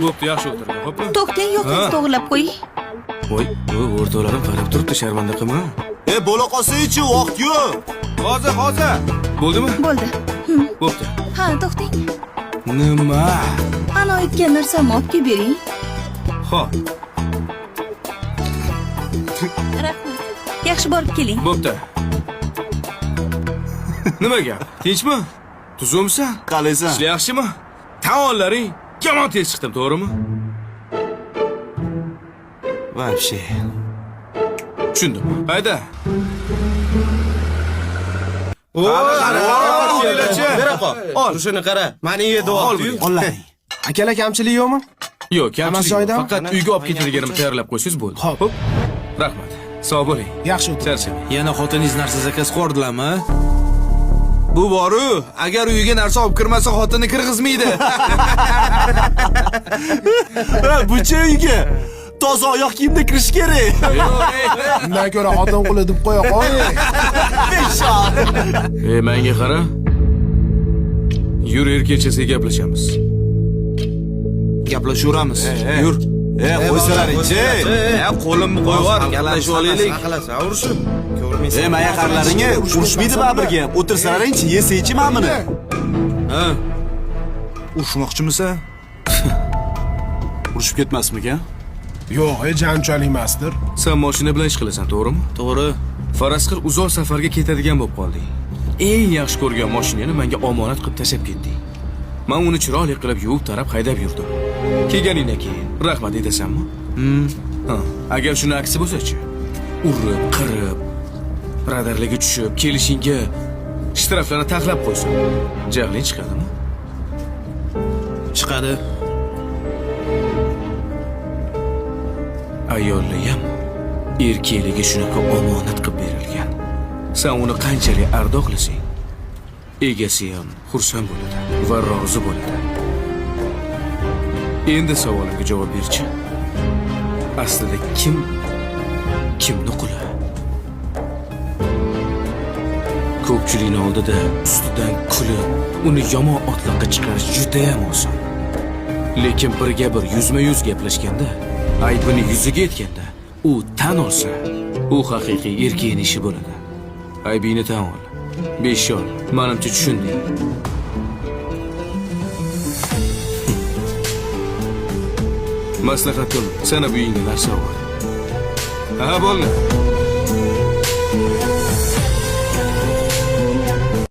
Bo'pti, yaxshi o'tirdi. Xo'pmi? To'xtang, yo'q, Ha. to'g'rilab qo'ying. Voy, voy, o'rtoqlarim qarab turibdi, sharmanda qilma. E, bo'la qolsa-chi, vaqt yo'q. Hozir, hozir. Bo'ldimi? Bo'ldi. Bo'pti. Ha, to'xtang. Nima? Ana aytgan narsamni olib kelib bering. Xo'p, Rahmat. Yaxshi borib keling. bo'pti. Nima gap? Tinchmi? Tuzumsan? Qalaysan? Ishlar yaxshimi? Taonlaring yomon tez chiqdim, to'g'rimi? Вообще. Tushundim. Hayda. Bera qol. Ol. Shuni qara. Mani yedi vaqti-yu. Ollaring. Akalar kamchilik yo'qmi? Yo'q, kamchilik Hammasi yo'q. joyidami? Faqat uyga olib ketadiganimni tayyorlab qo'ysangiz bo'ldi. Xo'p. Rahmat. Sog' bo'ling. Yaxshi o'tir. Charchamang. Yana xotiningiz narsa zakaz qildilarmi? Bu boru, agar uyiga narsa olib kirmasa xotini kirgizmaydi. Ha, buchi uyga. Toza oyoq kiyimda kirish kerak. Undan ko'ra xotin quli deb qo'ya qo'y. Ey, menga qara. Yur, erkakchasiga gaplashamiz. Gaplashaveramiz. Yur. E, qo'ysalaringchi. E, qo'limni qo'yib yubor, gaplashib olaylik. Qilasan, urushib. Ko'rmaysan. E, maya qarlaringga urushmaydi baribir ham. O'tirsalaringchi, yesangchi mana buni. Ha, Urushmoqchimisan? Urushib ketmasmikan? Yo'q, janjalik emasdir. Sen mashina bilan ish qilasan, to'g'rimi? To'g'ri. Faraz qil, uzoq safarga ketadigan bo'lib qolding. Eng yaxshi ko'rgan mashinani menga omonat qilib tashlab ketding. Men uni chiroyli qilib yuvib, tarab haydab yurdim. Kelganingdan keyin rahmat aytasanmi? Ha, agar shuni aksi bo'lsa-chi? Urib, qirib, radarlarga tushib, kelishingga shtraflarni taxlab qo'ysin. Jahling chiqadimi? Chiqadi. Ayollar ham erkaklarga shunaqa omonat qilib berilgan. Sen uni qanchalik ardoqlasang, egasi ham xursand bo'ladi va rozi bo'ladi. Endi savolimga javob berchi. Aslida kim kimni quli? Ko'pchilikni oldida ustidan kulib, uni yomon otliqqa chiqarish juda ham oson. Lekin birga bir yuzma-yuz gaplashganda, aybini yuziga aytganda, u tan olsa, u haqiqiy erkakning ishi bo'ladi. Aybingni tan ol. Besh ol. Manimcha tushunding. Maslahatim, sana bu uyingga narsa ol. Ha, bo'ldi.